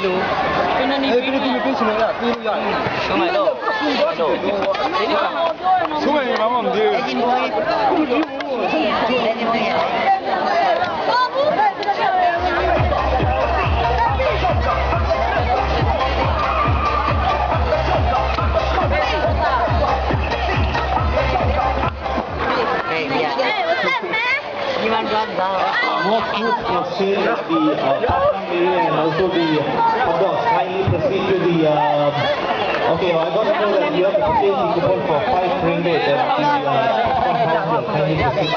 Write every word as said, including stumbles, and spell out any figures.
哎，别的地方变成那样，不一样。 Hey, yeah. Anyone got down? More food for sale at the uh, Patna area and also the uh, boss. Kindly proceed to the. Uh, okay, I got to know that you have to purchase the coupon for five ringgit at the uh, Patna counter. Kindly proceed.